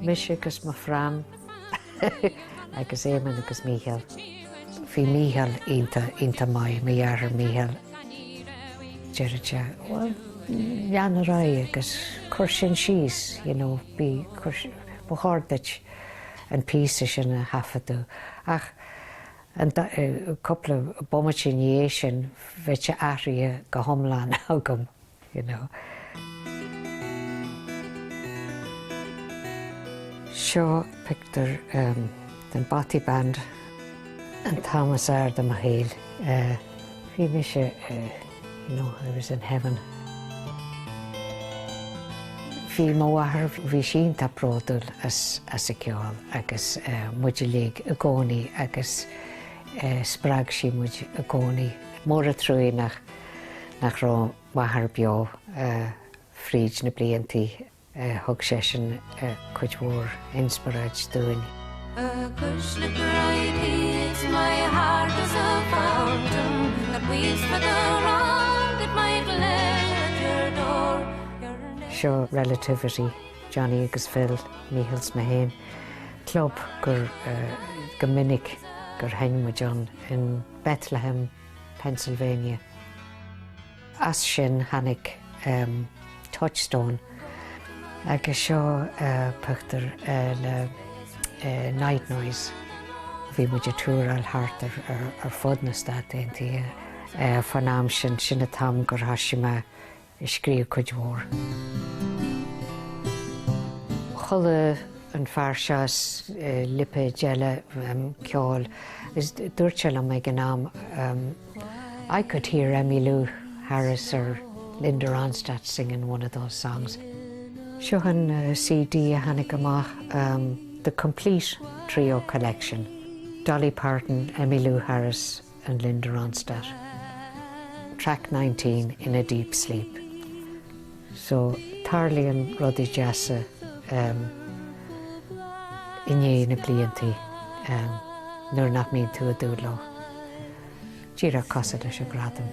Mise agus mo phram agus Éamonn agus Mícheál. Bhí Mícheál iontach, iontach maith, mo dheartháir Mícheál. Deireadh sé, bhuel, lean ar aghaidh agus cuir sin síos, you know, bí, cuir, ba chóir duit an píosa sin a thaifeadadh. Ach an cúpla bomaite ina dhiaidh sin, bheadh sé athraithe go hiomlán agam, you know. Seo pictiúr den Bothy Band, an t-am is fhearr de mo shaol. Bhí mise, you know, I was in heaven. Bhí mo mháthair, bhí sí iontach bródúil as as an gceol agus muid uilig i gcónaí agus spreag sí muid i gcónaí. Mór an truaí nach nach raibh m'athair beo fríd na bliantaí. Thug seisean cuid mhór inspioráid dúinn. Seo Relativity, Johnny agus Phil, Mícheál 's mé féin, club gur go minic gur sheinn muid ann in Bethlehem, Pennsylvania. As sin tháinig Touchstone agus seo pictiúr le Night Noise. Bhí muid ag túráil thart ar fud na Stát Aontaithe fán am sin, sin an t-am gur thoisigh mé ag scríobh cuid mhór. Chuala an fear seo as lipéid eile ceoil agus dúirt sé liom ag an am, I could hear Emmylou Harris or Linda Ronstadt singing one of those songs. Seo an CD a tháinig amach, The Complete Trio Collection, Dolly Parton, Emmylou Harris and Linda Ronstadt. Track 19, In a Deep Sleep. So, tarlaíonn rudaí deasa i ndiaidh na bliantaí nuair nach mbíonn tú ag dúil leo. Díreach cosúil leis an gradam.